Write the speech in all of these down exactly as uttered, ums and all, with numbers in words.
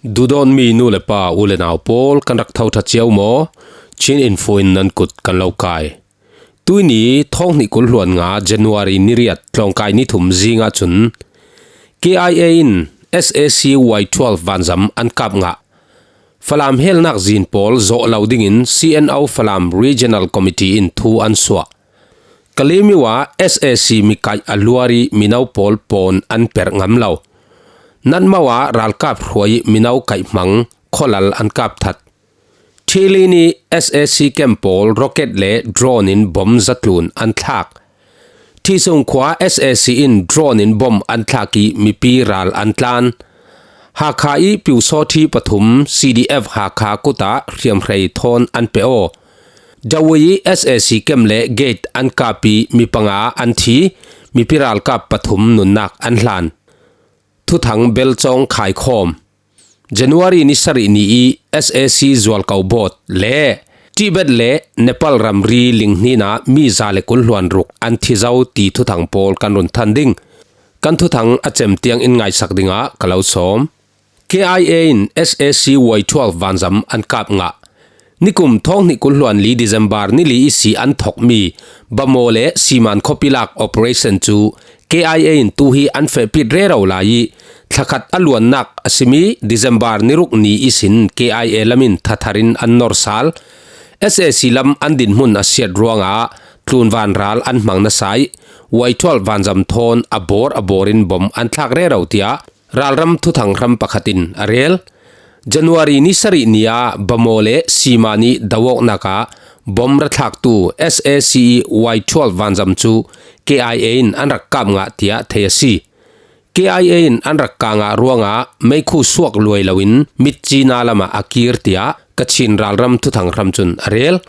Duhdawtmi nu le pa, u le nau pawl, kan rak tho ṭha cio maw? Chin Info in nan kut kan lo kai. Tuini thawng hnih kul hluan nga January ni riat tlawngkai ni thum zing ahcun K I A in S A C Y twelve vanzam an kap ngah. Falam helnak zin pawl zawh lo dingin C N O Falam Regional Committee in thu an suah. Kalemyo ah S A C mikaih a luar ih mino pawl pawn an perh ngam lo. Natmo ah ralkap hruai ih mino kaih hmang khualal an kap that. Thili nih S A C camp pawl rocket le drone in bom zatlun an thlak. Thihsung khua S A C in drone in bom an thlak ih mipi ral an tlan. Hakha ih Pyusawthi pathum C D F Hakha kut ah hriamhrei thawn an pe aw. Dawei ih S A C camp le gate an kap ih mi panga an thi, mipi ralkap pathum nunnak an hlan. Thuthang belcawng khaikhawm. January ni sarih ni ih S A C Zualko Bawt le Tibet le Nepal ramri ling hninah mi za le kul hluan ruk an thi zo ti thuthang pawl kan run than ding. Kan thuthang a cem tiang in ngaihsak dingah ka lo sawm. K I A in S A C Y twelve vanzam an kap ngah. Nikum thawng hnih kul hluan li December ni li ihsi an thokmi Bamaw le Siman khuapi lak operation cu K I A in tu hi an fehpit rero lai ih thlakhat a luannak a simi December ni ruk ni ihsin K I A lam in thathar in an nor sal. S A C lam an dinhmun a siat ruangah tlunvan ral an hmang nasa ih Y twelve vanzam thawn a bawr a bawr in bom an thlak rero tiah ralram thuthang hram pakhat in a rel. January ni sarih ni ah Bamaw le Siman ih do awknak ah bom ra thlaktu S A C ih Y twelve vanzam cu K I A in an rak kap ngah tiah thei a si. K I A in an rak kap ngah ruangah meikhu suak luai loin mitci na lamah a kir tiah Kachin ralram thuthang hram cun a rel.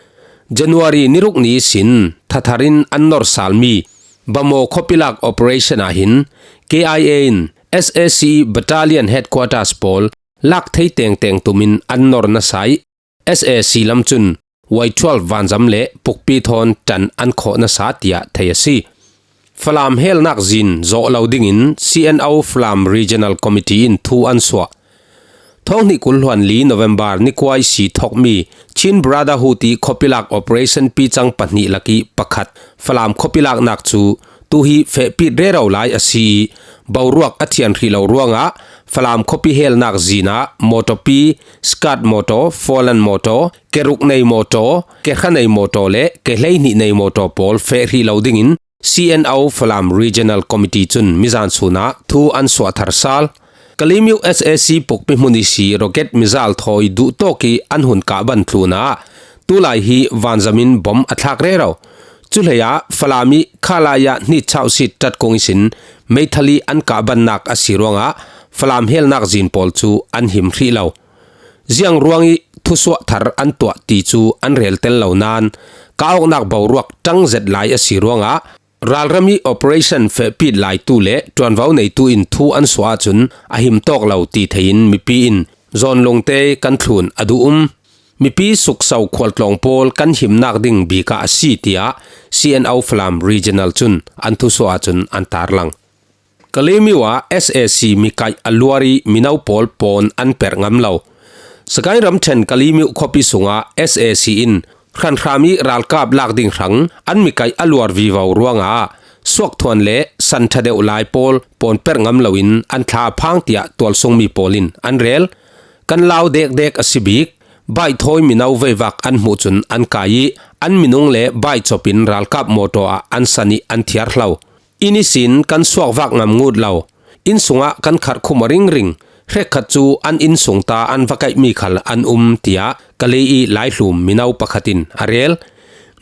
January ni ruk ni ihsin thathar in an nor salmi Bamaw khuapi lak operation ah hin K I A in S A C battalion headquarters pawl lak thei tengteng tumin an nor nasa ih S A C lam cun Y twelve vanzam le pukpi thawn ṭan an khawh nasa tiah thei a si. Falam helnak zin zawh lo dingin C N O Falam Regional Committee in thu an suah. Thawng hnih kul hluan li November ni kua ihsi thokmi Chin Brotherhood ih khuapi lak operation picang pahnih lakih pakhat Falam khuapi laknak cu tu hi fehpit rero lai a si ih boruak a thian hrih lo ruangah Falam khuapi helnak zin ah mawtawpi, skat mawtaw, folan mawtaw, keruk nei mawtaw, kehra nei mawtaw le kehlei hnih nei mawtaw pawl feh hrih lo dingin C N O Falam Regional Committee cun mizan sun ah thu an suah thar sal. Kalemyo S A C pukpi hmun ihsi rocket mizal thawi duhtawk ih an hun kah ban tlunah tulai hi vanzam in bom a thlak rero. Cuhleiah Falam ih khalaya hnit chauhsit tatkung ihsin meithal ih an kah bannak a si ruangah Falam helnak zin pawl cu an him hrih lo. Ziang ruangih thusuah thar an tuah ti cu an rel tel lo nain kah awknak boruak ṭang zet lai a si ruangah ralram ih operation fehpit laitu le ṭuanvo neitu in thu an suah ahcun a him tawk lo ti thei in mipi in zawn lungte kan thlun a duh um. Mipi sukso khualtlawng pawl kan himnak ding bik ah a si, tiah C N O Falam Regional cun an thusuah ahcun an tarlang. Kalemyo ah S A C mikaih a luar ih mino pawl pawn an perh ngam lo. Sagaing ramṭhen Kalemyo khuapi sungah S A C in hranhram ih ralkap lak ding hrang an mikaih a luar vivo ruangah suakthuan le san ṭha deuh lai pawl pawn perh ngam loin an thla a phang, tiah tualsungmi pawl in an rel. Kan lau dekdek a si bik. Bike thawi mino veivak an hmuh cun an kai ih an minung le bike cop in ralkap mawtaw ah an san ih an thiar hlo. Inn ihsin kan suakvak ngam ngut lo. Inn sungah kan kharh khum aw ringring. Hrekkhat cu an inn sung ta an va kaihmi khal an um, tiah Kale ih laihlum mino pakhat in a rel.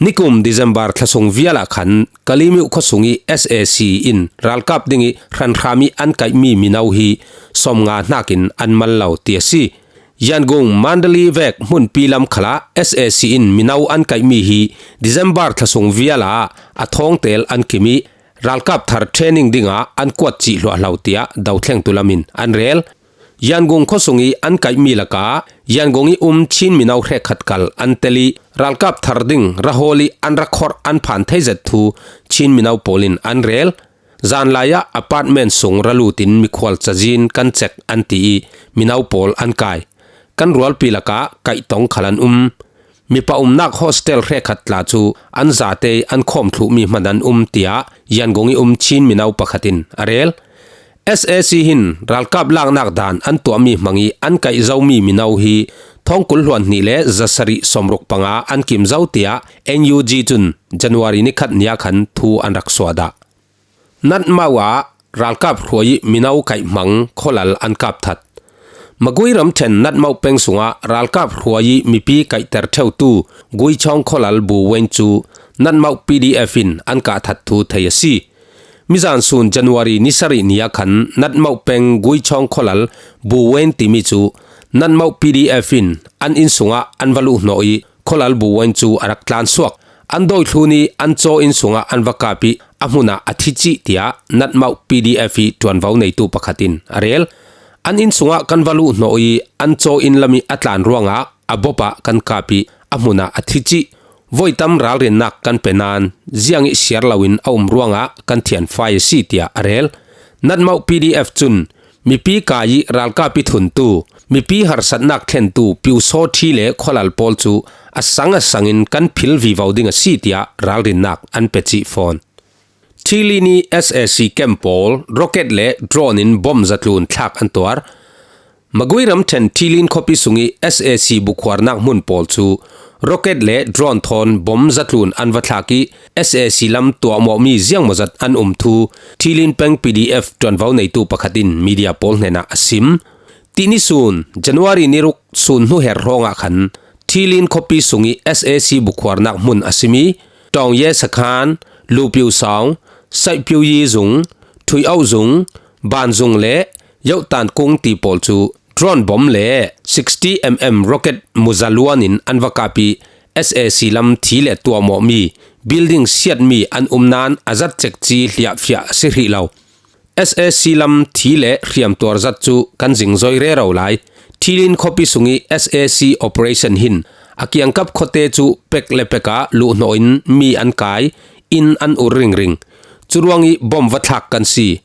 Nikum December thlasung vial ah khan Kalemyo khuasung ih S A C in ralkap dingih hranhram ih an kaihmi mino hi sawmnga hnakin an mal lo, ti a si. Yangon Mandalay vek hmunpi lam khalah S A C in mino an kaihmi hi December thlasung vial ah a thawngtel an kim ih ralkap thar training dingah an kuat cih hluahhlo, tiah dothlengtu lam in an rel. Yangon khuasung ih an kaihmi lakah Yangon ih um Chin mino hrekkhat kal an tel ih ralkap thar ding ra hawl ih an ra khorh an phan thei zet thu Chin mino pawl in an rel. Zanlai-ah apartment sung ra lutin mikhual cazin kan cek an ti ih, mino pawl an kai. Kan rualpi lakah kaihtong khal an um. Mipa umnak hostel hrekkhat tla cu an zate an khawm thluhmi hman an um, tiah Yangon ih um Chin mino pakhat in a rel. S A C hin ralkap laknak dan an tuahmi hmang ih an kaih zomi mino hi thawngkul hluan hnih le zasarih sawmruk panga an kim zo, tiah N U G cun January ni khat ni ah khan thu an rak suah dah. Natmau ah ralkap hruai ih mino kaih hmang khualal an kap that. Magui ramṭhen Natmau peng sungah ralkap hruai ih mipi kaihter ṭheutu Guichawng khualal Bu Wen cu Natmau P D F in an kah that thu thei a si. Mizan sun January ni sarih ni ah khan Natmau peng Guichawng khualal Bu Wen timi cu Natmau P D F in an inn sungah an va luhhnawh ih khualal Bu Wen cu a rak tlansuak. An dawithlun ih an caw inn sungah an va kap ih a hmunah a thi cih, tiah Natmau P D F ih ṭuanvo neitu pakhat in a rel. An inn sungah kan va luhhnawh ih an caw inn lam ih a tlan ruangah a bawp ah kan kap ih a hmunah a thi cih. Voi tam ralrinnak kan pe nain ziang ih siar loin a um ruangah kan thianfai a si, tiah a rel. Natmau P D F cun mipi kai ih ralkap ih thuntu, mipi harsatnak thlentu Piusaw Thi le khualal pawl cu a sang a sangin kan phil vivo ding a si, tiah ralrinnak an pe cih fawn. Thilin ih S A C camp pawl rocket le drone in bom zatlun thlak an tuar. Magui ramṭhen Thilin khuapi sungih S A C bukhuarnak hmun pawl cu rocket le drone thawn bom zatlun an va thlak ih S A C lam tuahmawhmi ziangmawzat an um thu Thilin peng P D F ṭuanvo neitu pakhat in media pawl hnenah a sim. Tihni sun January ni ruk sun hnuher hrawngah khan Thilin khuapi sungih S A C bukhuarnak hmun a simi Tawngye Sakhan, Lupiu Sawng, Saihpiu Yi Zung, Thuiauh Zung, Ban Zung le Yohtan Kung ti pawl cu drone bom le sixty M M rocket muzaluan in an va kap ih S A C lam thi le tuahmawhmi building siatmi an um nain a zat cekci hliahfiah a si hrih lo. S A C lam thi le hriamtuar zat cu kan zingzoi rero lai. Thilin khuapi sungih S A C operation hin a kiangkap khuate cu pek le pek ah luhhnawh in mi an kai, inn an ur ringring. Curuangih bom va thlak kan si.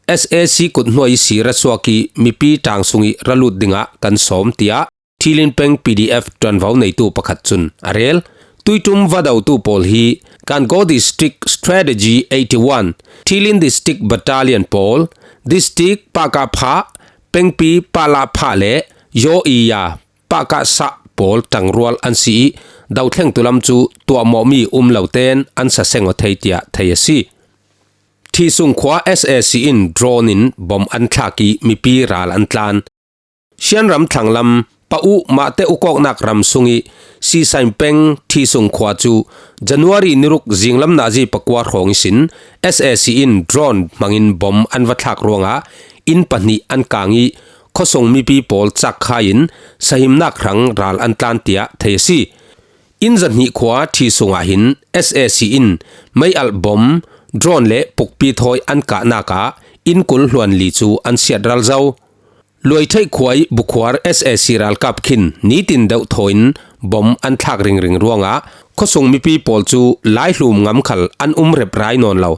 S A C kut hnuai ihsi ra suak ih mipi ṭaang sungih ra lut dingah kan sawm, tiah Thilin peng P D F ṭuanvo neitu pakhat cun a rel. Tuiṭum va dotu pawl hi Kangaw District Strategy eighty one, Thilin District Battalion pawl, District Pakah Phah, Pengpi Palah Phah le Yaw Iya Pakah Sah pawl ṭangrual an si ih, dothlengtu lam cu tuahmawhmi um lo tein an saseng aw thei, tiah thei a si. Thisung khua S A C in drone in bom an thlak ih mipi ral an tlan. Shan ram thlanglam Pau Mahte ukawknak ram sungih Sisain peng Thisung khua cu January ni ruk zinglam nazi pakua hrawng ihsin S A C in drone hmangin bom an va thlak ruangah inn pahnih an kang ih khuasung mipi pawl cakkhai in sahimnak hrang ral an tlan, tiah thei a si. Inn zahnih khua Thisung ah hin S A C in mei alh bom, drone le pukpi thawi an kahnak ah inn kul hluan li cu an siat ral zo. Luaitheih khua ih bukhuar S A C ralkap khin nitin deuh thaw in bom an thlak ringring ruangah khuasung mipi pawl cu laihlum ngam khal an um rep rai nawn lo.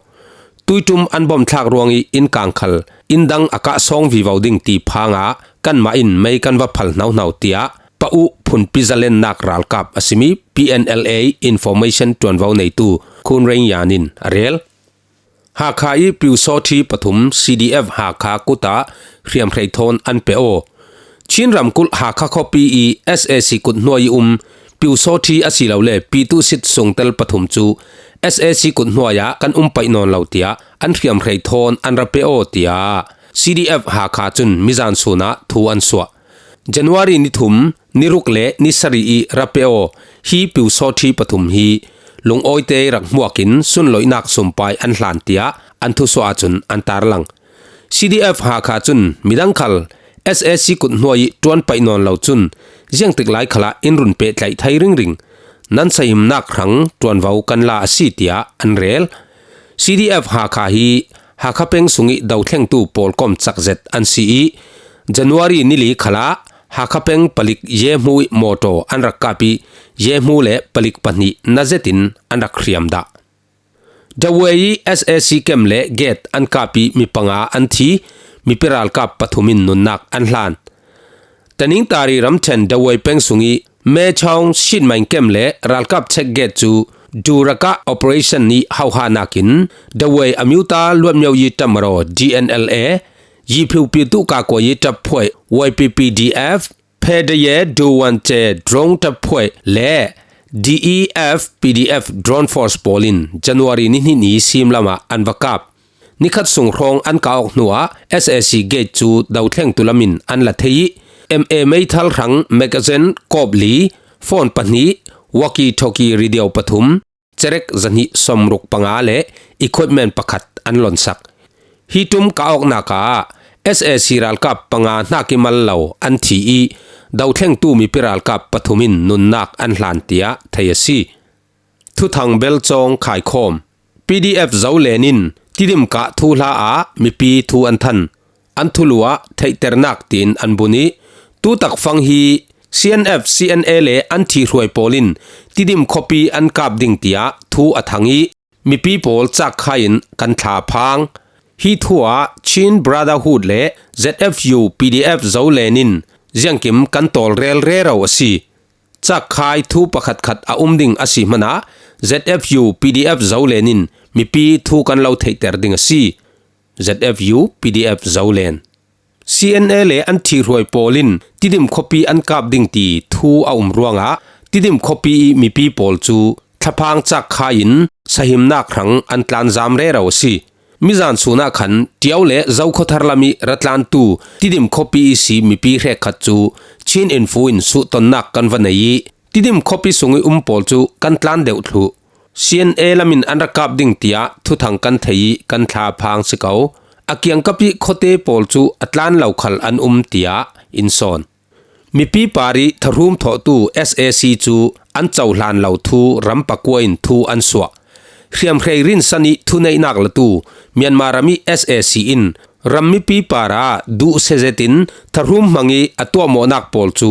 Tuiṭum an bom thlak ruangih inn kang khal inn dang a kah sawng vivo ding ti phangah kanmah in mei kan va phal hnohno, tiah Pau phunpi zalennak ralkap a simi P N L A information ṭuanvo neitu Khun Rein Yan in a rel. Hakha ih Piusawthi pathum C D F Hakha kut ah hriamhrei thawn an pe aw. Chin ramkulh Hakha khuapi ih S A C kut hnuai ih um Piusawthi asilole Pitusit sungtel pathum cu S A C kut hnuai ah kan um paih nawn lo, tiah an hriamhrei thawn an ra pe aw, tiah C D F Hakha cun mizan sun ah thu an suah. January ni thum, ni ruk le ni sarih ih ra pe aw, hi Piusawthi pathum hi lungawite rak hmuak in sunloihnak sumpai an hlan, tiah an thusuah ahcun an tarlang. C D F Hakha cun midang khal S A C kut hnuai ih ṭuan paih nawn lo cun ziangtik lai khalah in run pehtlaih thei ringring. Nan sahimnak hrang ṭuanvo kan la a si, tiah an rel. C D F Hakha hi Hakha peng sungih dothlengtu pawlkom cakzet an si ih January ni li khalah Hakha peng palik Yehmu ih mawṭaw an rak kap ih Yehmu le palik pahnih na zetin an rak hriam dah. Dawei i S A C camp le gate an kap i mi panga an thi, mipi ralkap pathum in nunnak an hlan. Taningtari ramthen Dawei peng sung i Mechong Shitmain camp le ralkap check gate cu Duraka operation nih hauha nakin Dawei Amyuta Luatmyo Yi Tamaro D N L A, Yiphiupi Tuka Kuai Yi Taphuai Y P P D F, Phedeye Duwance Drone Taphuai le D E F P D F Drone Force pawl in January ni hnih ni sim lamah an va kap. Nikhat sung hrawng an kah awk hnuah S A C gate cu dothlengtu lamin an la thei i M A meithal hrang magazine kawpli, phone pahnih, walkie-talkie radio pathum, cerek zahnih sawmruk panga le equipment pakhat an lonsak. Hi ṭum kah awknak ah S A C ralkap panga hnak i mal lo an thi i dothlengtu mipi ralkap pathum in nunnak an hlan tiah thei a si. Thuthang belcawng khaikhawm. P D F Zolen in Tidim kah thuhla ah mipi thu an than. An thulu ah theihternak tiin an bun i tutak fang hi C N F, C N A le an thihruai pawl in Tidim khuapi an kap ding tiah thu a thang i mipi pawl cakkhai in kan thla phang. Hi thu ah Chin Brotherhood le Z F U P D F Zolen in ziangkim kan tawlrel rero a si. Cakkhai thu pakhatkhat a um ding a si hmanah Z F U P D F Zolen in mipi thu kan lo theihter ding a si. Z F U P D F Zolen. C N A le an thihruai pawl in Tidim khuapi an kap ding ti thu a um ruangah Tidim khuapi i mipi pawl cu thlaphang cakkhai in sahimnak hrang an tlanzam rero a si. Mizan sun ah khan Ṭio le Zokhawthar lam i ratlantu Tidim khuapi i si mipi hrekkhat cu Chin Info in suhtonnak kan va nei i Tidim khuapi sung i um pawl cu kan tlan deuh thluh. C N A lam in an rak kap ding tiah thuthang kan thei i kan thla phang si ko. A kiangkap i khuate pawl cu a tlan lo khal an um tiah in sawn. Mipi par i tharum thawhtu S A C cu an cohlan lo thu ram pakua in thu an suah. Hriamhrei rinsan i thuneihnak latu Myanmar ram i S A C in ram mipi par ah duhsia zetin tharum hmang i a tuahmawhnak pawl cu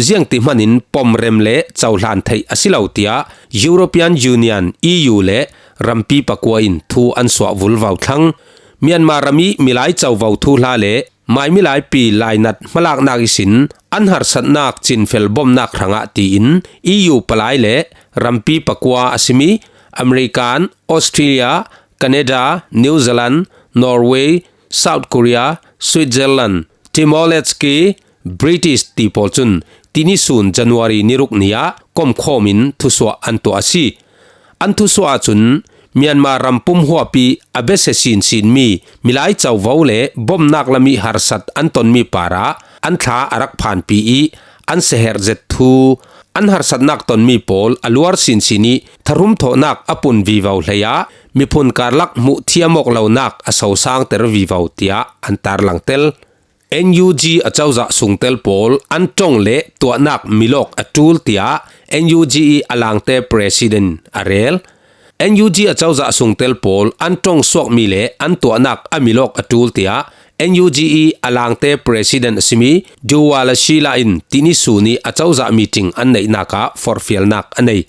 ziangti hmanin pomrem le cohlan theih a si lo tiah European Union, E U le rampi pakua in thu an suah vulvo thlang. Myanmar ram i milai covo thuhla le Mai milaipi lainat hmalaknak ihsin an harsatnak cinfel bomnak hrangah tiin E U palai le rampi pakua a simi American, Australia, Canada, New Zealand, Norway, South Korea, Switzerland, Timor-Leste, British ti pawl cun tini sun January ni ruk ni ah komkhawm in thusuah an tuah a si. An thusuah ahcun Myanmar ram pumhuapi a besia sinsinmi milai covo le bomnak lam i harsat an tonmi parah an thla a rak phanpi i an seher zet thu, an harsatnak tonmi pawl a luar sinsin i tharum thawhnak a pun vivo hlei ah miphun karlak hmuh thiam awk lonak a sosangter vivo tiah an tarlang tel. N U G acozah sungtel pawl an ṭong le tuahnak milawk a ṭul tiah N U G i a langte president a rel. N U G acozah sungtel pawl an ṭong suakmi le an tuahnak a milawk a ṭul tiah N U G i a langte president a simi Duwala Shila in tini sun i acozah meeting an neihnak ah forhfialnak a nei.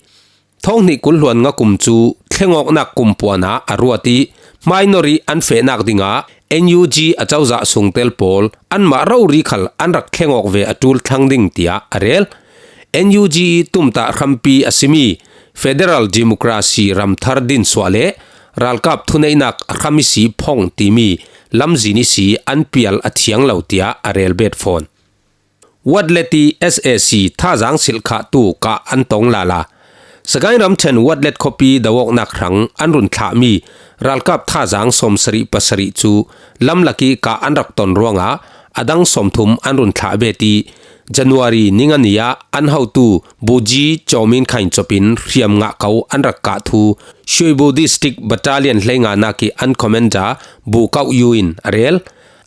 Thawng hnih kul hluan nga kum cu thlengawknak kum puan ah a ruat i hmainor i an fehnak dingah N U G acozah sungtel pawl anmah rori khal an rak thlengawk ve a ṭul thlang ding tiah a rel. N U G i tumtah hrampi a simi Federal Democracy ramthar dinsuah le ralkap thuneihnak hram ihsi phong timi lamzin ihsi an pial a thiang lo tiah a rel bet fawn. Watlet i S A C thazaang silhkhahtu kah an tong lala. Sagaing ramṭhen Watlet khuapi do awknak hrang an run thlahmi ralkap thazaang sawmsarih pasarih cu lamlak i kah an rak ton ruangah a dang sawmthum an run thlah bet i January ni nga ni ah an hotu Buji Cawmin Khain copin hriam ngah ko an rak kah thu Shwebo District Battalion hleinganak i an commander Bu Kauh Yu in a rel.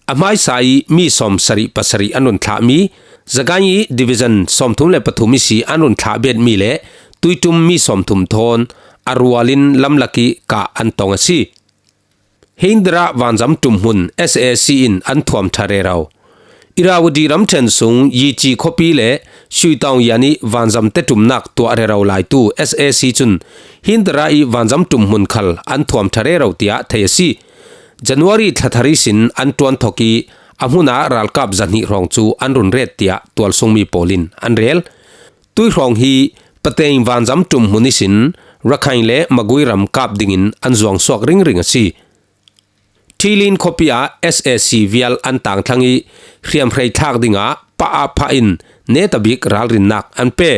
A hmaisa i mi sawmsarih pasarih an run thlahmi, Zagaing i division sawmthum le pathum ihsi an run thlah betmi le tuiṭum mi sawmthum thawn a rual in lamlak i kah an tong a si. Hendra vanzam ṭumhmun S A C in an thuam ṭha rero. Irrawaddy ramṭhen sung Yichi khuapi le Shuitawng Yan ih vanzamte ṭumnak tuah rero laitu S A C cun Hindara ih vanzam ṭum hmun khal an thuam ṭha rero tiah thei a si. January thla thar ihsin an ṭuan thok ih a hmunah ralkap zahnih hrawng cu an run ret tiah tualsungmi pawl in an rel. Tuihrawng hi Pateng vanzam ṭum hmun ihsin Rakhine le Magway ram kap dingin an zuangsuak ringring a si. Ṭhilin khuapi ah S A C vial an tangthlang ih hriamhrei thlak dingah pah ah phah in netabik ralrinnak an pe.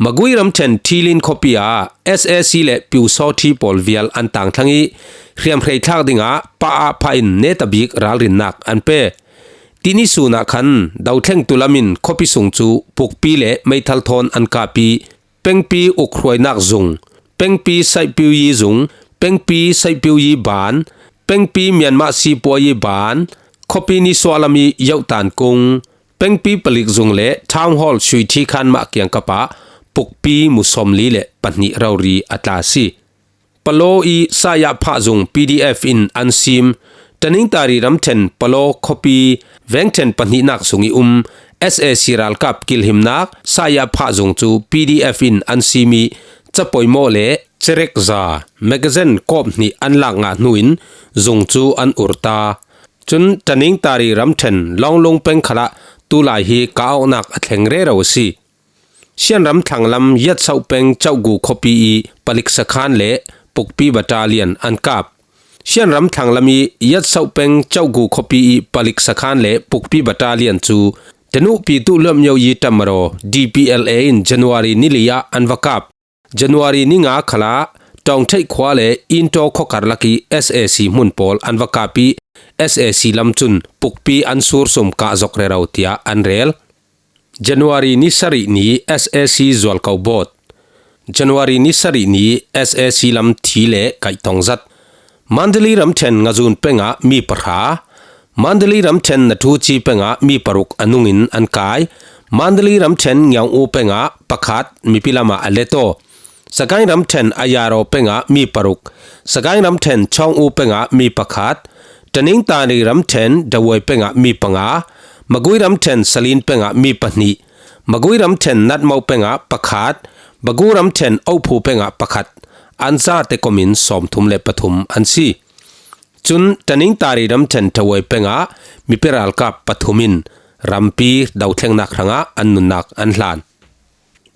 Magway ramṭhen Ṭhilin khuapi ah S A C le Pyusawṭhi pawl vial an tangthlang ih hriamhrei thlak dingah pah ah phah in netabik ralrinnak an pe. Tini sun ah khan dothlengtu lam in khuapi sung cu pukpi le meithal thawn an kap ih, pengpi ukhruainak zung, pengpi saihpiuyi zung, pengpi saihpiuyi ban, pengpi Myanmar sipuayi ban, khuapi nisuahlam ih yohtan kung, pengpi palik zung le Town Hall suiṭhi khan mah kiangkap ah pukpi mu sawmli le pahnih rori a tla a si. Palaw ih Sayah phah zung P D F in an sim. Taningtari ramṭhen Palaw khuapi vengṭhen pahnihnak sung ih um S A C ralkap kilhimnak Sayah phah zung cu P D F in an sim ih capoimawh le cerekza magazine kawp hnih an lak ngah hnu in zung cu an ur ta. Cun Taningtari ramṭhen Lawnglung peng khalah tulai hi kah awknak a thleng rero a si. Shan ram thlanglam Yatsoh peng Cohgu khuapi ih palik sakhan le pukpi battalion an kap. Shan ram thlanglam ih Yatsoh peng Cohgu khuapi ih palik sakhan le pukpi battalion cu Tanuh Pitu Luamyo Yi Tamaro D P L A in January ni li ah an va kap. January ni nga khalah Tawngtheih khua le Intaw khuakar lak ih S A C hmun pawl an va kap ih S A C lam cun pukpi an sursum kah zok rero tiah an rel. January ni sarih ni S A C zualko bawt. January ni sarih ni S A C lam thi le kaihtong zat. Mandalay ramṭhen Ngazun pengah mi pahra, Mandalay ramṭhen Nathuchi pengah mi paruk a nungin an kai, Mandalay ramṭhen Ngiaung-u pengah pakhat mipi lamah a let aw. Sagaing ramṭhen Ayaro pengah mi paruk, Sagaing ramṭhen Chawng-u pengah mi pakhat, Taningtari ramṭhen Dawei pengah mi panga, Magway ramṭhen Salin pengah mi pahnih, Magway ramṭhen Natmo pengah pakhat, Bagu ramṭhen Ophu pengah pakhat, an zate komin sawmthum le pathum an si. Cun Taningtari ramṭhen Dawei pengah mipi ralkap pathum in rampi dothlengnak hrangah an nunnak an hlan.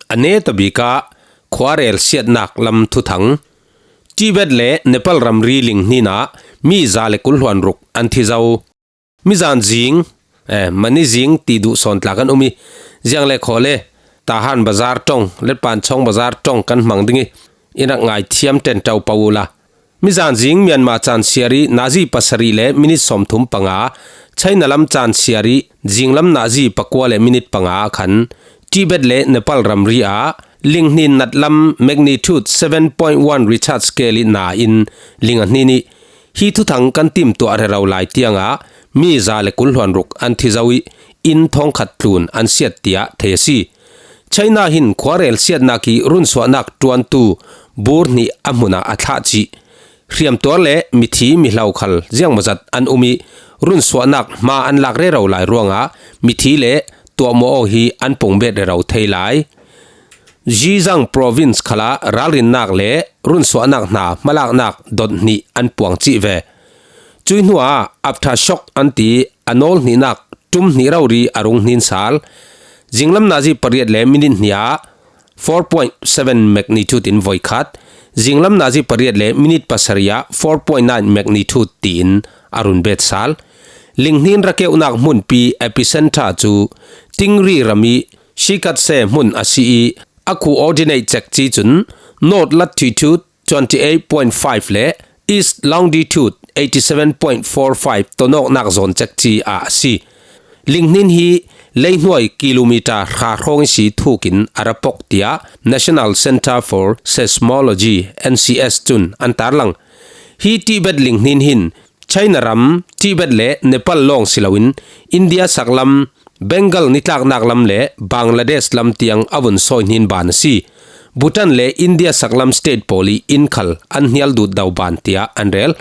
A netabik ah khuarel siatnak lam thuthang. Tibet le Nepal ramri linghnin ah mi za le kul hluan ruk an thi zo. Mizan zing, eh, mani zing ti duh sawn tla kan um ih, ziang le khaw le, Tahan bazar ṭong, Letpan Chawng bazar ṭong kan hmang ding ih, i rak ngaithiam ṭenṭo paoh uhla. Mizan zing Myanmar caan siar ih nazi pasarih le minit sawmthum panga, China lam caan siar ih zinglam nazi pakua le minit panga ah khan Tibet le Nepal ramri ah linghnin natlam magnitude seven point one Richter scale ih na in ling a hnin ih, hi thuthang kan timtuah rero lai tiangah mi za le kul hluan ruk an thi zo ih inn thawngkhat tlun an siat tiah thei a si. China hin khuarel siatnak ih runsuahnak ṭuantu bur hnih a hmunah a thlah cih hriamtuar le mithi mihlo khal ziangmawzat an um ih runsuahnak hma an lak rero lai ruangah mithi le tuahmawh aw hi an pung bet rero thei lai. Xizang Province khalah ralrinnak le runsuahnak hna hmalaknak dot hnih an puang cih ve. Cuih hnuah aftershock an ti a nawl hnihnak ṭum hnih rori a rung hnin sal. Zinglam nazi pariat le minit hnih ah four point seven magnitude in voikhat, zinglam nazi pariat le minit pasarih ah four point nine magnitude tiin a run bet sal. Linghnin rakeuhnak hmunpi epicenter cu Tingri ram ih Shikatse hmun a si ih a coordinate cekci cun north latitude twenty eight point five le east longitude eighty seven point four five tonawknak zawn cekci ah a si. Linghnin hi leihnuai kilometer hra hrawng ihsi thukin a ra pok tiah National Center for Seismology, N C S, cun an tarlang. Hi Tibet linghnin hin China ram, Tibet le Nepal lawng si loin India saklam, Bengal nitlaknak lam le Bangladesh lam tiang a vun sawi hnin ban a si. Bhutan le India saklam state pawl ih inn khal an hnial dut do ban tiah an rel.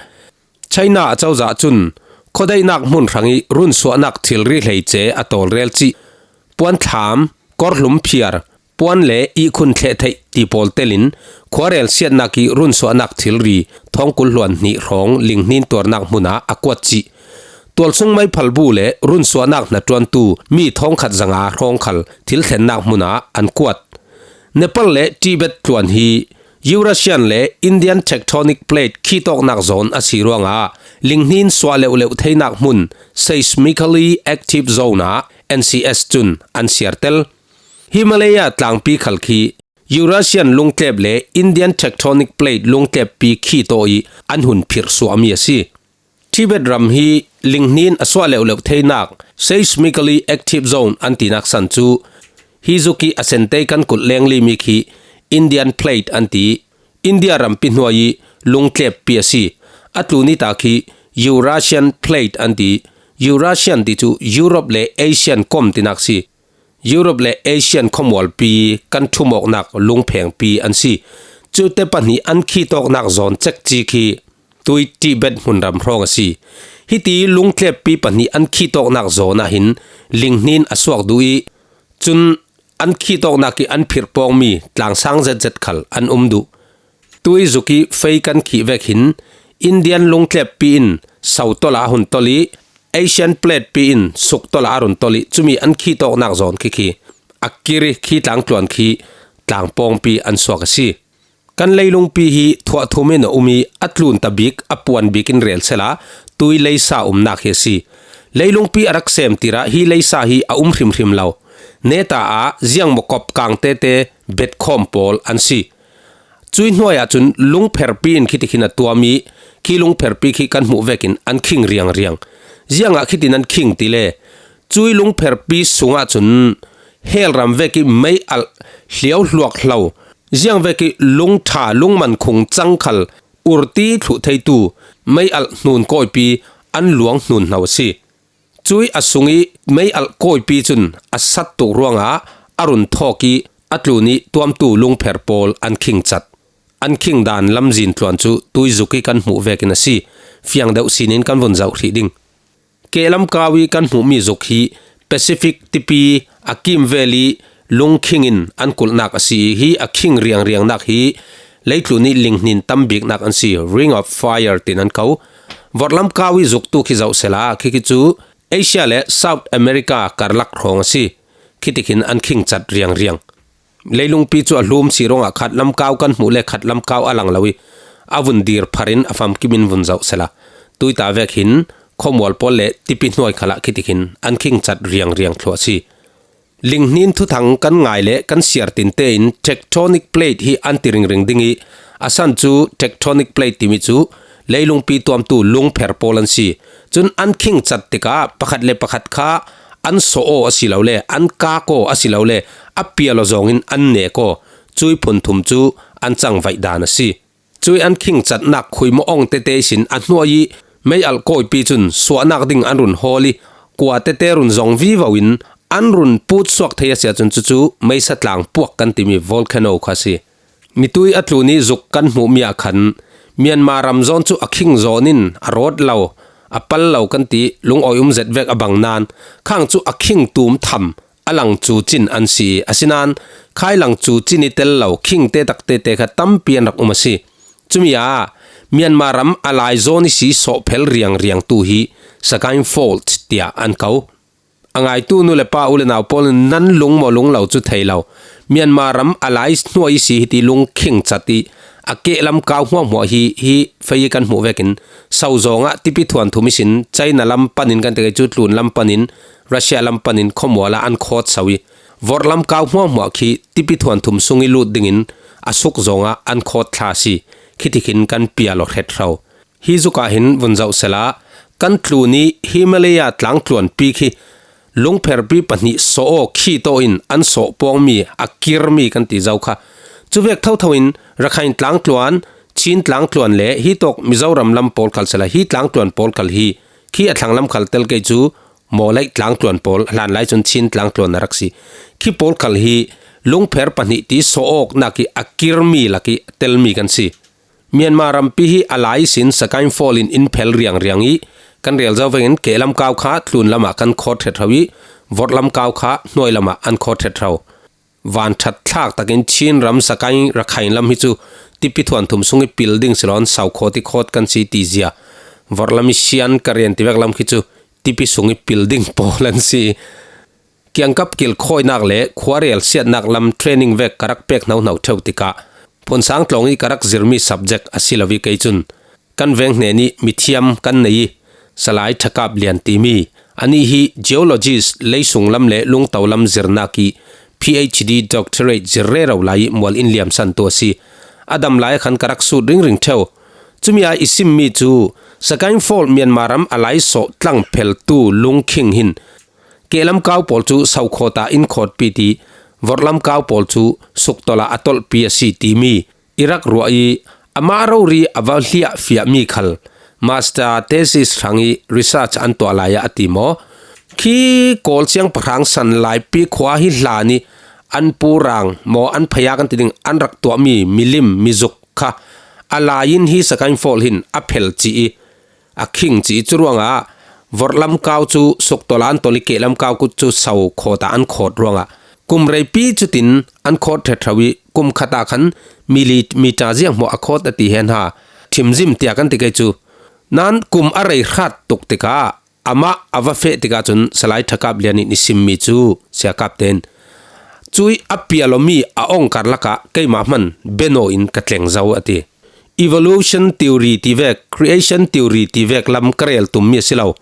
China acozah cun Khuadaihnak hmun hrangih runsuahnak thilri hleice a tawlrel cih, puanthlam, kawrhlum phiar, puan le ihkhun thleh theih ti pawl telin khuarel siatnak ih runsuahnak thilri thawngkul hluan hnih hrawng linghnin tuarnak hmunah a kuat cih, tualsung meiphalbu le runsuahnak hnaṭuantu mi thawngkhat zanga hrawng khal thilthlennak hmunah an kuat. Nepal le Tibet tluan hi Eurasian le Indian Tectonic Plate khitawknak zawn a si ruangah linghnin suah leuhleuh theinak hmun, Seismically Active Zone ah N C S cun an siartel. Himalaya tlangpi khal khi Eurasian lungtlep le Indian Tectonic Plate lungtleppi khitaw ih an hun phirh suahmi a si. Tibet ram hi linghnin a suah leuhleuh theinak, Seismically Active Zone, an tinak san cu, hi zuk ih a sentei kan kulh lenglim ih khi Indian Plate an ti. India rampi hnuai ih lungtleppi a si. A tlun ih tak hi Eurasian Plate an ti. Eurasian ti cu Europe le Asian kom tinak si. Europe le Asian khuamualpi kan ṭhumawknak lungphengpi an si. Cute pahnih an khitawknak zawn cekci khi tui Tibet hmunram hrawng a si. Hiti lungtleppi pahnih an khitawknak zawn ah hin linghnin a suak duh ih, cun an khitawknak ih an phirh pawngmi tlangsang zetzet khal an um duh. Tui zuk ih fei kan khih vek hin Indian lungtleppi in so tawlah a hun tolh ih, Asian Plate pi in suk tawlah a run tolh ih, cumi an khitawknak zawn khi khi a kir ih, khi tlangtluan khi tlangpawngpi an suak a si. Kan leilungpi hi thuahthum in a um ih, a tlunta bik, a puan bik in rel sehla tui leisa umnak hi a si. Leilungpi a rak semtir ah hi leisa hi a um hrimhrim lo. Neta ah ziangmaw kop kang tete betkhawm pawl an si. Cui hnuai ahcun lungpherpi in khitikhin a tuam ih, khi lungpherpi khi kan hmuh vekin an khing riangriang. Ziangah khitin an khing ti le, cui lungpherpi sungah cun hell ram vekih mei alh hliau hluak hlo, ziang vekih lungṭha lungman khung cang khal urti thluh theitu mei alh hnun kawipi an luang hnun hno a si. Cui a sung ih mei alh kawipi cun a sat tuk ruangah a run thawk ih a tlun ih tuamtu lungpher pawl an khingcat. An khing dan lamzin tluan cu tui zuk ih kan hmuh vekin a si. Fiang deuh sinin kan vun zoh hrih ding. Kehlamkau ih kan hmuhmi zuk hi Pacific tipi a kimvel ih lungkhing in an kulhnak a si ih, hi a khing riangriangnak hi leitlun ih linghnin tam biknak an si, Ring of Fire tin an ko. Vorhlamkau ih zuk tu khi zoh sehla, khikhi cu Asia le South America karlak hrawng a si. Khitikhin an khingcat riangriang. Leilungpi cu a hlum si ruangah khat lamkau kan hmuh le khat lamkau a lang lo ih, a vun dir phar in a famkim in vun zoh sehla, tuita vek hin khuamual pawl le tipi hnuai khalah khitikhin an khingcat riangriang thluah a si. Linghnin thuthang kan ngai le kan siar tinte in tectonic plate hi an ti ringring ding ih, a san cu tectonic plate timi cu leilungpi tuamtu lungpher pawl an si. Cun an khingcat tikah pakhat le pakhat kha an sawh aw asilole, an kak aw asilole, a pial aw zawngin an nek aw. Cui phunthum cu an cangvaih dan a si. Cui an khingcatnak khuimawh awng tete ihsin a hnuai ih mei alh kawipi cun suahnak ding an run hawl ih, kua tete run zong vivo in an run putsuak thei a si ahcun cucu meisa tlang puak kan timi volcano kha a si. Mitui a tlun ih zuk kan hmuhmi ah khan Myanmar ram zawn cu a khing zawn in a rawt lo, a pal lo kan ti lungawi um zet vek a bang nain khang cu a khing tum tham a lang cu cin an si ih, asinain khai lang cu cin ih tel lo khingte takte te kha tampi an rak um a si. Cumi ah Myanmar ram a lai zawn ihsi sawhphel riangriang tu hi Sagaing Fault tiah an ko. A ngaitu nu le pa, u le nau pawl in nan lungmaw lunglo cu thei lo. Myanmar ram a lai hnuai ihsi hiti lungkhing cat ih a kehlamkau hmuahhmuah hi, hi fei ih kan hmuh vekin so zawngah tipi thuanthum ihsin China lam panin kan ti kei cu tlun lam panin Russia lam panin khuamual ah an khawt so ih vorhlamkau hmuahhmuah khi tipi thuanthum sung ih lut dingin a suk zawngah an khawt thla a si. Khitikhin kan pial aw hret hro. Hi zuk ah hin vun zoh sehla, kan tlun ih Himalaya tlangtluanpi khi lungpherpi pahnih sawh aw khitaw in an sawh pawngmi a kirmi kan ti zo kha. Cuvek thotho in Rakhine tlangtluan, Chin tlangtluan le hi tawk Mizoram lam pawl khal sehla, hi tlangtluan pawl khal hi khi a thlanglam khal tel kei cu Mawlai tlangtluan pawl, hlanlai cun Chin tlangtluan a rak si. Khi pawl khal hi lungpher pahnih ti sawh awknak ih a kirmi lak ih telmi kan si. Myanmar rampi hi a lai ihsin Sagaing Fault in in phel riangriang ih, Kan rel zo vengin kehlam kau kha tlun lamah kan khawt hret hau i, vorhlam kau kha hnuai lamah an khawt hret hau. Van ṭhat thlak takin Chin ram Sagaing Rakhine lam hi chu tipi thuan thum sung i pil ding si lo an sau khawt i khawt kan si ti zia. Vorhlam i sian ka rian ti vek lam khi chu tipi sung i pil ding pawl an si. Kiangkap kilkhawinak le khuarel siatnak lam training vek ka rak pek hnohnoh ṭheu tikah Phunsang Tlawng i ka rak zirmi subject a si lo i kei cun kan veng hnen i mithiam kan nei i Salai Ṭhakap Lian timi anih hi geologist leisung lam le lungto lam zirnak i PhD doctorate zir rero lai i mual in liamsan tu a si. A dam lai a khan ka rak sut ringring ṭheu. Cumi a i simmi cu Sagaing Fault Myanmar ram a lai sawh tlang pheltu lungkhing hin kehlam kau pawl cu sau khawt ah in khawtpi ti, vorhlam kau pawl cu suktolh ah a tolhpi a si timi i rak ruah i, amah rori a va hliah fiahmi khal master thesis hrang i research an tuah lai ah a ti maw? Khi Kawl siang pahrang san Laipi khua hi hlan i an purang maw, an phaya kan ti ding, an rak tuahmi milim mizuk kha a lai in hi Sagaing Fault hin a phel ci i, a khing ci i, cu ruangah vorhlam kau cu suktolh ah an tolh i kehlam kau cu sau khawt ah an khawt ruangah kum reipi cutin an khawt ṭhethro i, kum khat ah khan mili mita zianghmawh a khawt a ti hen ha, ṭhimzim tiah kan ti kei cu. Nan kum a rei hrat tuk tikah amah a va feh tikah cun Salai Ṭhakap Lian in i simmi cu sia kap tein cui a pialawmi a ong karlak ah keimah hman beno in ka tleng zo a ti. Evolution theory ti vek, creation theory ti vek lam ka rel tummi a si lo.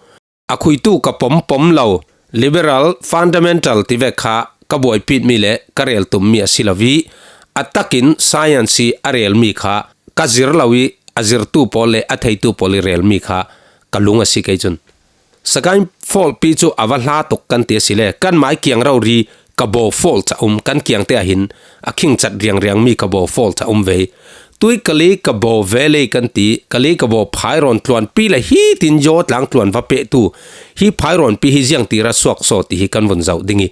A khuitu ka pompom lo, liberal fundamental ti vek kha ka buaipitmi le ka rel tummi a si lo i, a takin science i a relmi kha ka zir lo i, a zirtu pawl le a theitu pawl i relmi kha ka lung a si kei cun. Sagaing Fault pi cu a va hla tuk kan ti a si le, kan mai kiang rori ka baw fault a um, kan kiangte ah hin a khingcat riangriangmi ka baw fault a um ve. Tui Kali ka baw vele kan ti, Kali ka baw phairawn tluanpi le hi tin yaw tlang tluan va pehtu hi phairawnpi hi ziang ti ra suak saw ti hi kan vun zoh ding i,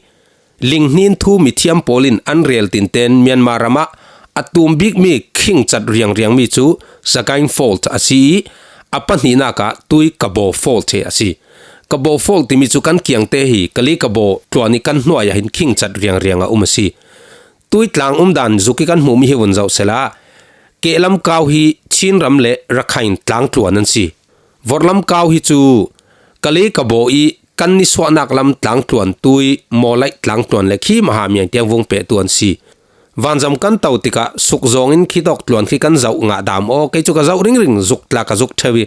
linghnin thu mithiam pawl in an rel tinten Myanmar ram ah a tum bikmi khingcat riangriangmi cu Sagaing Fault a si i, a pahnihnak ah Tui Kabaw Fault hi a si. Kabaw Fault timi cu kan kiangte hi Kali Kabaw tluan i kan hnuai ah hin khingcat riangriang a um a si. Tui tlang umdan zuk i kan hmuhmi hi vun zoh sehla, kehlam kau hi Chin ram le Rakhine tlang tluan an si. Vorhlam kau hi cu Kali Kabaw i kan nisuahnak lam tlang tluan Tui Mawlaih tlang tluan le khi Maha Miang tiang vung pehtu an si. Vanzam kan to tikah suk zawng in khi tawk tluan khi kan zoh ngah dam aw, kei cu ka zoh ringring, zuk tla ka zuk ṭheu i,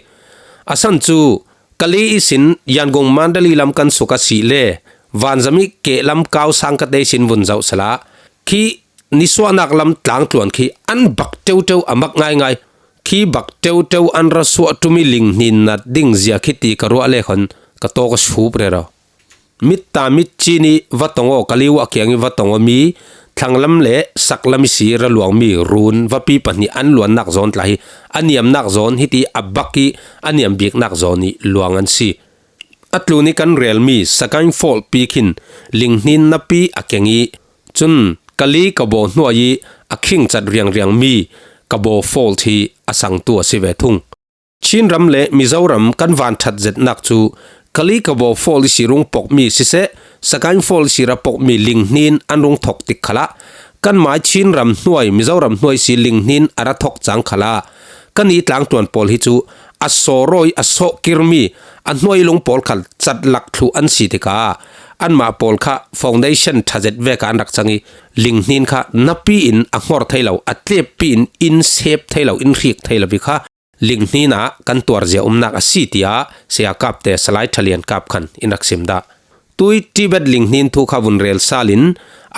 a san cu Kali ihsin Yangon Mandalay lam kan suk a si le vanzam i kehlam kau sang ka te ihsin vun zoh sehla, khi nisuahnak lam tlang tluan khi an bak ṭeuṭeu a mak ngaingai. Khi bak ṭeuṭeu an ra suah ṭum i linghnin nat ding zia khi ti ka ruah le khon ka tawk a sup rero. Mit ta mit cin i va tong aw, Kali uh a kiang i va tong aw mi, thlanglam le saklam i si ra luangmi run vapi pahnih an luannak zawn tla hi a niamnak zawn hiti a bak i a niam biknak zawn i luang an si. A tlun i kan relmi Sagaing Fault pi khin linghnin napi a keng i, cun Kali Kabaw hnuai i a khingcat riangriangmi Kabaw Fault hi a sangtu a si ve thung. Chin ram le Mizoram kan van ṭhat zetnak cu Kali Kabaw Fault i si rung pokmi siseh, Sagaing Fault i si ra pokmi linghnin an rung thok tik khalah, kan mai Chin ram hnuai, Mizoram hnuai si linghnin a ra thok cang khalah, kan i tlang tluan pawl hi cu a sawrawi, a sawhkirmi, a hnuai lung pawl khal catlak thluh an si tikah anmah pawl kha foundation ṭha zet vek ah an rak cang i, linghnin kha napi in a hngor thei lo, a tleppi in in sep thei lo, in hrik thei lo i kha linghnin ah kan tuarzia umnak a si, tiah Saya Kapte Salai Ṭhalian Kap khan in rak sim dah. Tui Tibet linghnin thu kha vun rel sal in,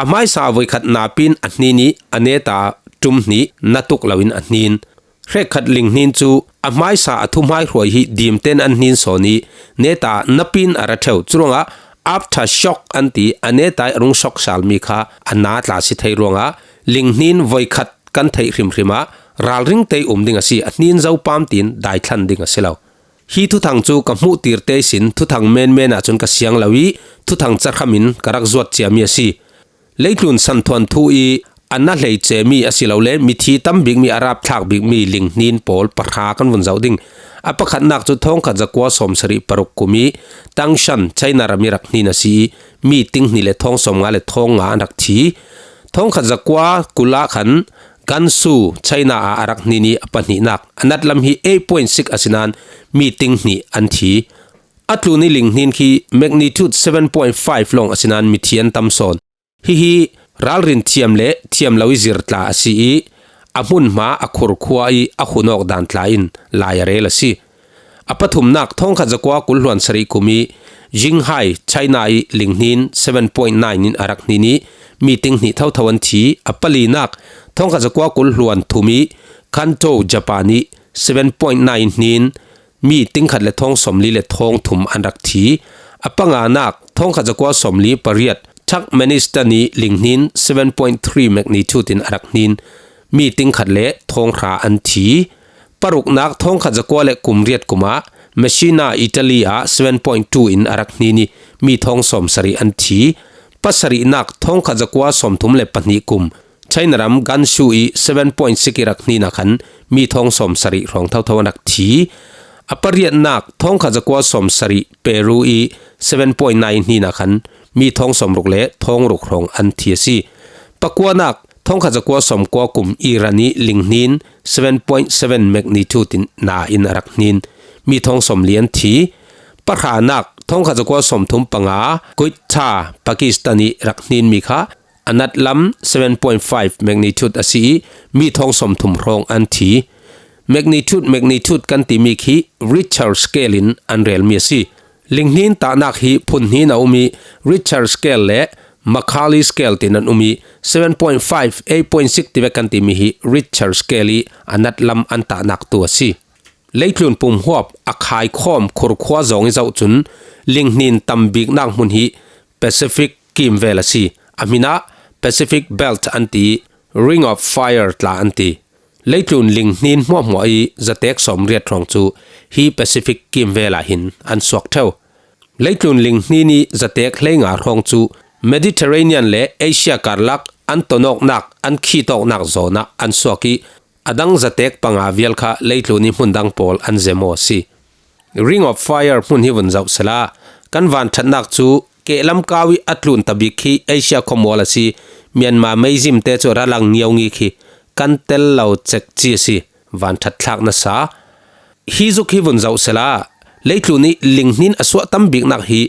a hmaisa a voikhat napi in a hnin i, a neta ṭum hnih na tuk lo in a hnin. Hrekkhat linghnin cu a hmaisa a thuhmai hruai hi dimten an hnin sawn i, neta napi in a ra ṭheu. Curuangah aftershock an ti, a neta i a rung shock salmi kha a na tla si thei ruangah linghnin voikhat kan theih hrimhrim ah ralring te um ding a si, a hnin zo pam tiin daithlan ding a si lo. Hi thuthang cu ka hmuh tirte ihsin thuthang menmen ah cun ka siang lo i, thuthang cahram in ka rak zuat ciami a si. Leitlun santhuan thu i a na hleice mi a si lo le mithi tam bik mi a rapthlak bik mi linghnin pawl pahra kan vun zoh ding. A pakhatnak cu thawngkhat zakua sawmsarih paruk kum i Tangshan China ram i rak hnin a si i mi ting hnih le thawng sawmnga le thawng nga an rak thi. Thawngkhat zakua kul ah khan Gansu China ah a rak hnin i a pahnihnak a nat lam hi eight point six a si nain mi ting hnih an thi. A tlun i linghnin khi magnitude seven point five lawng a si nain mithi an tam sawn. Hihi ralrin thiam le thiam lo i zir tla a si i a hmunhma a khurkhua i a hun awk dan tla in lai a rel a si. A pathumnak thawngkhat zakua kul hluan sarih kum i Jinghai China i linghnin seven point nine in a rak hnin i mi ting hnih thotho an thi. A palinak thawngkhat zakua kul hluan thum i Kanto Japan i seven point nine hnin mi ting khat le thawng sawmli le thawng thum an rak thi. A panganak thawngkhat zakua sawmli pariat Turkmenistan i linghnin seven point three magnitude in a rak hnin mi ting khat le thawng hra an thi. Paruknak thawngkhat zakua le kum riat kum ah Messina Italy ah seven point two in a rak hnin i mi thawng sawmsarih an thi. Pasarihnak thawngkhat zakua sawmthum le pahnih kum China ram Gansu i seven point six i rak hnin ah khan mi thawng sawmsarih hrawng thotho an rak thi. A pariatnak thawngkhat zakua sawmsarih Peru i seven point nine hnin ah khan mi thawng sawmruk le thawng ruk hrawng an thi a si. Pakuanak thawngkhat zakua sawmkua kum Iran i linghnin seven point seven magnitude in na in a rak hnin mi thawng sawmli an thi. Pahranak thawngkhat zakua sawmthum panga Quetta Pakistan i rak hnin mi kha a nat lam seven point five magnitude a si i mi thawng sawmthum hrawng an thi. Magnitude magnitude kan timi khi Richter scale in an rel mi a si. Linghnin tahnak hi phun hnin a um i Richter scale le Mercalli scale tin an um i seven point five, eight point six tivek kan timi hi Richter scale i a nat lam an tahnak tu a si. Leitlun pumhuap a khaikhawm khurkhua zawng i zoh cun linghnin tam biknak hmun hi Pacific kimvel a si. A hmin ah Pacific Belt an ti i Ring of Fire tla an ti. Leitlun linghnin hmuahhmuah i zatek sawmriat hrawng cu hi Pacific kimvel ah hin an suak ṭheu. Leitlun linghnin i zatek hleinga hrawng cu Mediterranean le Asia karlak an tonawknak, an khitawknak zawn ah an suak i a dang zatek panga vial kha leitlun i hmun dang pawl an zem aw a si. Ring of Fire hmun hi vun zoh sehla, kan vanṭhatnak cu kehlam kau i a tlun tabik khi Asia khuamual a si. Myanmar meizim te cu ralang ngiaungi khi kan tel lo cek ci a si. Vanṭhat thlak nasa. Hi zuk hi vun zoh sehla, leitlun i linghnin a suah tam biknak hi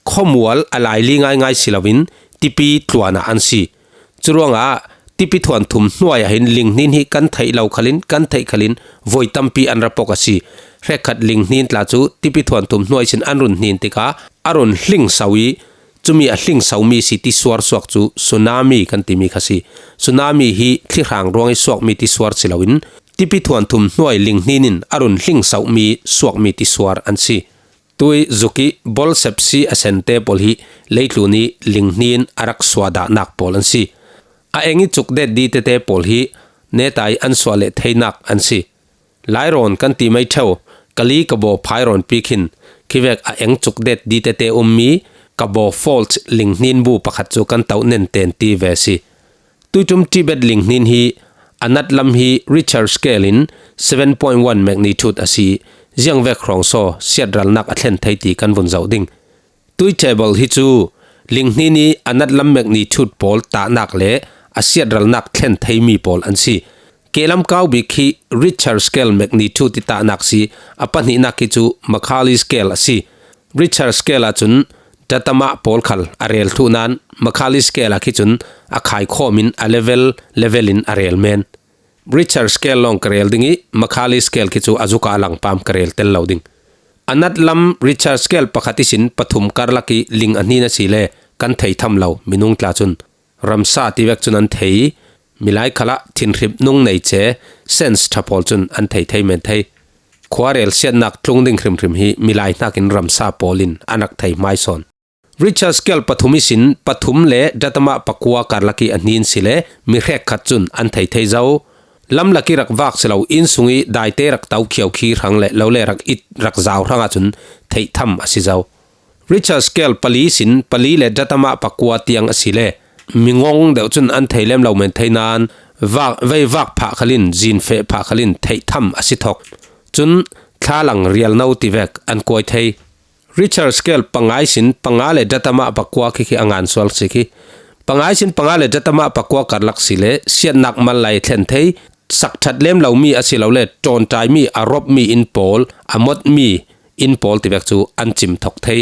khuamual a laili ngaingai si loin tipi tluan ah an si. Curuangah tipi thuanthum hnuai ah hin linghnin hi kan theih lo khalin, kan theih khalin voi tampi an ra pok a si. Hrekkhat linghnin tla cu tipi thuanthum hnuai sin an run hnin tikah a run hlingso i cumi a hlingsomi si tisuar suak cu tsunami kan timi kha si. Tsunami hi thlihrang ruang i suakmi tisuar si loin tipi thuanthum hnuai linghnin in a run hlingsomi suakmi tisuar an si. Tui zuk i bawlsep si a sente pawl hi leitlun i linghnin a rak suah dahnak pawl an si. A eng i cukdet ditete pawl hi netai an suah leh theinak an si. Lairawn kan ti mai ṭheu, Kali Kabaw phairawn pi khin khivek a eng cukdet ditete ummi Kabaw Fault linghnin bu pakhat cu kan toh nen ten ti ve si. Tuiṭum Tibet linghnin hi a nat lam hi Richter scale in seven point one magnitude a si. Ziangvek hrawng saw siatralnak a thlen thei ti kan vun zoh ding. Tui table hi cu linghnin i a nat lam magnitude pawl tahnak le a siatralnak thlen theimi pawl an si. Kehlam kau bik khi Richter scale magnitude i tahnak si, a pahnihnak hi cu Mercalli scale a si. Richter scale ahcun datamah pawl khal a rel thluh nain Mercalli scale ah khi cun a khaikhawm in a level level in a rel men. Richter scale lawng ka rel ding i Mercalli scale khi cu a zuk ah a langpam ka rel tel lo ding. A nat lam Richter scale pakhat ihsin pathum karlak i ling a hnin a si le kan thei tham lo minung tla cun ramsa tivek cun an thei i milai khalah thinhrip nung nei ce sense ṭha pawl cun an thei thei men thei. Khua rel siatnak tlung ding hrimhrim hi milai hnakin ramsa pawl in an rak thei hmai sawn. Richter scale pathum ihsin pathum le datamah pakua karlak i a hnin si le mi hrekkhat cun an thei thei zo. Lamlak i rak vak si lo, innsung i daite rak to khiau khi hrang le lo le rak it rak zau hrang ahcun theih tham a si zo. Richter scale pali ihsin pali le datamah pakua tiang a si le mi ngong deuh cun an thei lem lo men thei nain vak, vei vak phah khalin, zin feh phah khalin theih tham a si thok. Cun thlalang rialno tivek an kuai thei. Richter scale pangai sin panga le datama pakua khi khi a ngan sual si khi. Pangai sin panga le datama pakua karlak si le siatnak mal lai thlen thei, sak ṭhat lem lo mi a si lo le ṭawnṭai mi, a rawp mi in pawl, a mot mi in pawl tivek cu an cim thok thei.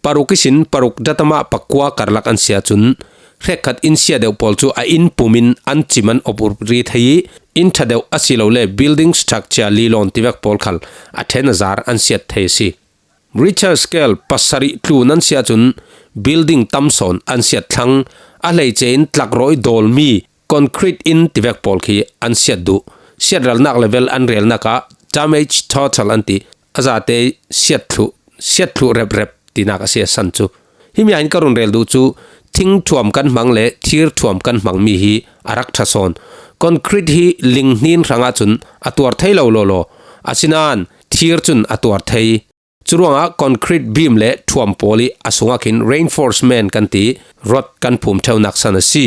Paruk ihsin paruk datama pakua karlak an si ahcun hrekkhat in sia deuh pawl cu a in pum in an cim an op ri thei i, in ṭha deuh a si lo le building structure lilawn tivek pawl khal a ṭhen a zar an siat thei a si. Richter scale pasarih tlu nan si ahcun building tam sawn an siat thlang, a hleice in tlakrawi dawlmi concrete in tivek pawl khi an siat duh. Siatralnak level an relnak ah damage total an ti, a zate siat thluh, siat thluh reprep tinak a si a san cu. Himi ah hin ka run rel duh cu thing ṭhuam kan hmang le thir ṭhuam kan hmangmi hi a rak ṭha sawn. Concrete hi linghnin hrang ahcun a tuar thei lo lawlaw, asinain thir cun a tuar thei. Curuangah concrete beam le ṭhuam pawl i a sungah khin reinforcement kan ti, rod kan phum ṭheunak san a si.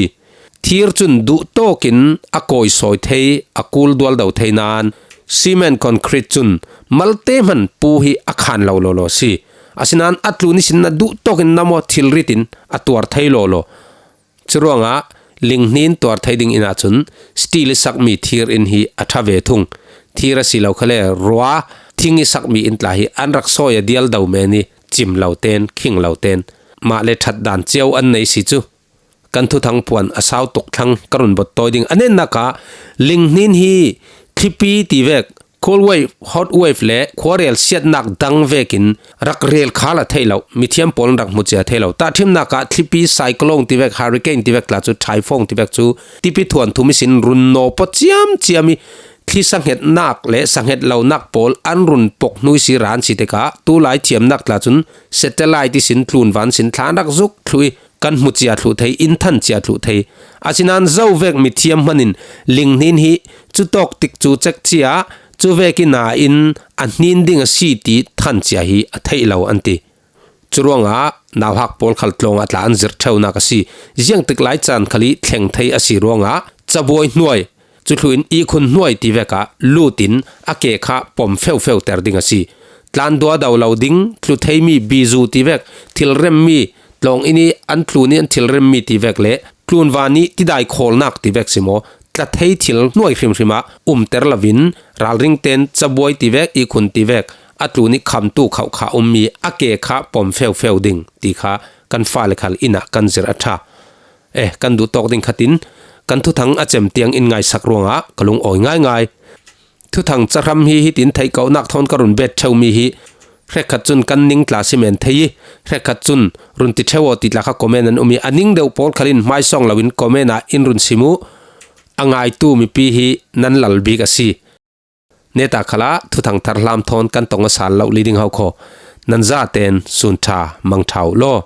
Thir cun duhtawk in a kawisawi thei, a kul dualdo thei nain cement concrete cun malte hman pu hi a khan lo lawlaw a si. Asinain a tlun ihsin na duhtawk in na maw thilrit in a tuar thei lawlaw. Curuangah linghnin tuar thei ding in ahcun steel i sakmi thir in hi a ṭha ve thung. Thir a si lo khale rua, thing i sakmi in tla hi an rak sawi a dial do men i cim lo ten, khing lo ten mah le ṭhat dan cio an nei si cu. Kan thuthang puan a sau tuk thlang ka run bot tawi ding. A nennak ah linghnin hi thlipi tivek, cold wave, hot wave le khuarel siatnak dang vekin rak rel khal a theih lo, mithiam pawl in rak hmu cia thei lo. Tahṭhimnak ah thlipi, cyclone tivek, hurricane tivek tla cu, typhoon tivek cu tipi thuan thum ihsin run naw pawt ciamciam i thli sanghetnak le sanghet lonak pawl an run pok hnu i si ran si tikah tulai thiamnak tla cun satellite ihsin tlunvan sin thlan rak zuk thluh i kan hmu cia thluh thei, in than cia thluh thei. Asinain zo vek mithiam hman in linghnin hi cutawk tik cu cek cia, cu vek i nain a hnin ding a si ti than cia hi a theih lo an ti. Curuangah nauhak pawl khal tlawng ah tla an zirh ṭheunak a si. Ziangtik lai caan khal i thleng thei a si ruangah cabuai hnuai, cu thluh in ihkhun hnuai tivek ah lut in a ke kha pom feufeu ter ding a si. Tlan duado lo ding, tlu theimi bizu tivek, thilremmi, tlawng in i an tlun i an thilremmi tivek le tlunvan i tidai khawlnak tivek si maw, tla thei thil hnuai hrimhrim ah umter lo in ralring ten cabuai tivek, ihkhun tivek a tlun i khamtu khauhkha ummi a ke kha pom feufeu ding ti kha kan fale khal inn ah kan zirh a ṭha. Eh, kan duhtawk ding khatin kan thuthang a cem tiang in ngaisak ruangah ka lungawi ngaingai. Thuthang cahram hi hitin theihkauhnak thawn ka run bet ṭheumi hi hrekkhat cun kan ning tla si men thei i, hrekkhat cun run ti ṭheu aw ti tla kha comment an um i, a ning deuh pawl khal in hmaisawng loin comment ah in run sim u. A ngaitu mipi hi nan lal bik a si. Neta khalah thuthang thar hlam thawn kan tong a sal lo li ding ho kho. Nan zaten sun ṭha mang ṭha uh law.